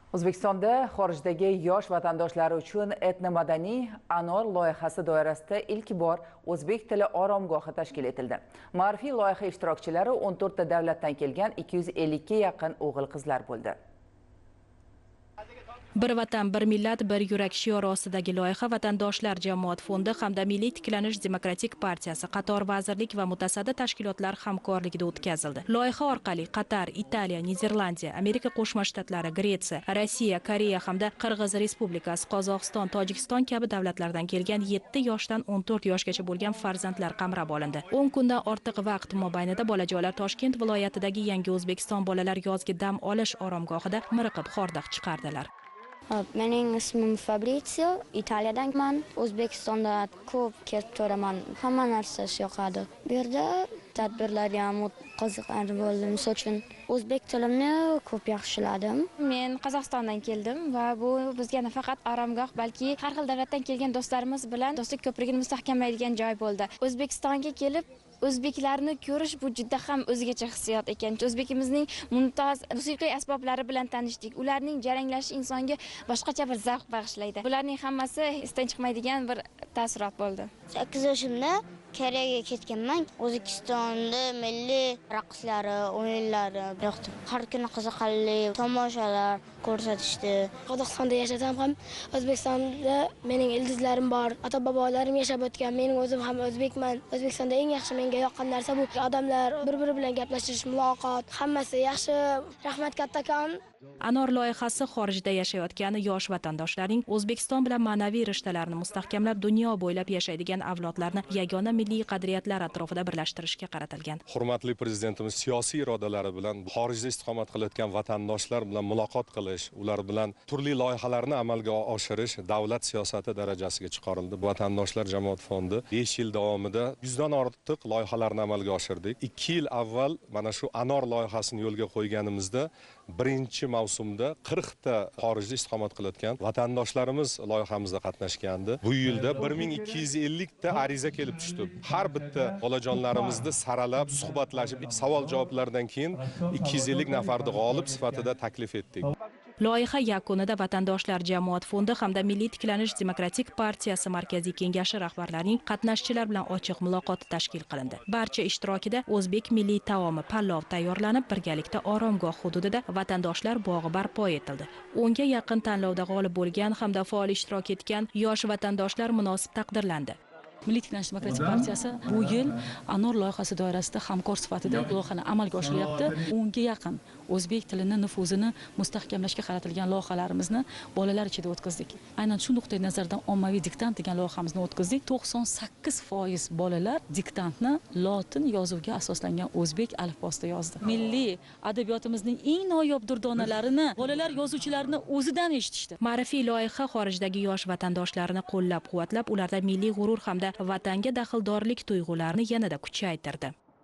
O'zbekistonda xorijdagi yosh vatandoshlari uchun etnomadaniy Anor loyihasi doirasida ilk bor o'zbek tili oromgohi tashkil etildi. Ma'rifiy loyiha ishtirokchilari 14 ta davlatdan kelgan 250 ga yaqin o'g'il-qizlar bo'ldi. Bir vatan, bir millat, bir yurak shiori ostidagi loyiha Vatandoshlar jamoat fondi hamda Milliy tiklanish demokratik partiyasi, qator vazirlik va mutasaddi tashkilotlar hamkorligida o'tkazildi. Loyiha orqali Qatar, Italiya, Niderlandiya, Amerika Qo'shma Shtatlari, Gretsiya, Rossiya, Koreya hamda Qirg'iz Respublikasi, Qozog'iston, Tojikiston kabi davlatlardan kelgan 7 yoshdan 14 yoshgacha bo'lgan farzandlar qamrab olindi. 10 kundan ortiq vaqt mobaynida bolajonlar Toshkent viloyatidagi Yangi O'zbekiston bolalar yozgi dam olish oromgohida miriqib xordiq chiqardilar. Mening ismim Fabrizio, Italiyadanman. O'zbekistonda ko'p kelib turaman. Hamma narsasi yoqadi. Bu yerda tadbirlarga ham qiziqarli bo'ldim. Misol uchun, o'zbek tilimni ko'p yaxshiladim. Men Qozog'istondan keldim va bu bizga nafaqat oromgoh, balki har xil davlatdan kelgan do'stlarimiz bilan do'stlik ko'prigini mustahkamlaydigan joy bo'ldi. O'zbekistonga kelib o'zbeklarni ko'rish bu juda ham o'zgacha hissiyot ekan. O'zbekimizning mumtoz musiqiy asboblari bilan tanishdik. Ularning jaranglashi insonga boshqacha bir zavq bag'ishlaydi. Bularning hammasi esdan chiqmaydigan bir taassurot bo'ldi. 8 yoshimda Koreyaga ketganman. O'zbekistonda milliy raqslari, o'yinlari yoqdi. Har kuni qiziqarli tomoshalar ko'rsatishdi. Qozog'istonda yashasam ham O'zbekistonda mening ildizlarim bor, ota-bobolarim yashab o'tgan. Mening o'zim ham o'zbekman. O'zbekistonda eng yaxshi menga yoqqan narsa bu odamlar bir-biri bilan gaplashish, muloqot, hammasi yaxshi. Rahmat kattakon. Anor loyihasi xorijda yashayotgan yosh vatandoshlarning O'zbekiston bilan ma'naviy rishtalarini mustahkamlab, dunyo bo'ylab yashaydigan avlodlarni yagona milliy qadriyatlar atrofida birlashtirishga qaratilgan. Hurmatli prezidentimiz siyosiy irodalari bilan xorijda istiqomat qilayotgan vatandoshlar bilan muloqot qilish, ular bilan turli loyihalarni amalga oshirish davlat siyosati darajasiga chiqarildi. Vatandoshlar jamoat fondi 5 yil davomida 100 dan ortiq loyihalarni amalga oshirdik. 2 yil avval mana shu Anor loyihasini yo'lga qo'yganimizda birinchi mavsumda 40 ta xorijda istiqomat qilayotgan vatandoshlarimiz loyihamizda qatnashgandi. Bu yilda 1250 ta ariza kelib tushdi. Har bitta bolajonlarimizni saralab, suhbatlashib, savol-javoblardan keyin 250 nafarni g'olib sifatida taklif etdik. Loyiha yakunida Vatandoshlar jamoat fondi hamda Milliy tiklanish demokratik partiyasi markaziy kengashi rahbarlarining qatnashchilar bilan ochiq muloqoti tashkil qilindi. Barcha ishtirokida o'zbek milliy taomi palov tayyorlanib, birgalikda oromgoh hududida vatandoshlar bog'i barpo etildi. 10 ga yaqin tanlovda g'olib bo'lgan hamda faol ishtirok etgan yosh vatandoshlar munosib taqdirlandi. Milliy tiklanish demokratik partiyasi bu yil Anor loyihasi doirasida hamkor sifatida loyihani amalga oshiryapti. 10 ga yaqin o'zbek tilini nufuzini mustahkamlashga qaratilgan loyihalarimizni bolalar ichida o'tkazdik. Aynan shu nuqtai nazardan ommaviy diktant degan loyihamizni o'tkazdik. 98% bolalar diktantni lotin yozuviga asoslangan o'zbek alifbosida yozdi. Milliy adabiyotimizning eng noyob durdonalarini bolalar yozuvchilarni o'zidan eshitishdi. Ma'rifiy loyiha xorijdagi yosh vatandoshlarni qo'llab-quvvatlab, ularda milliy g'urur hamda vatanga daxldorlik tuyg'ularini yanada kuchaytirdi.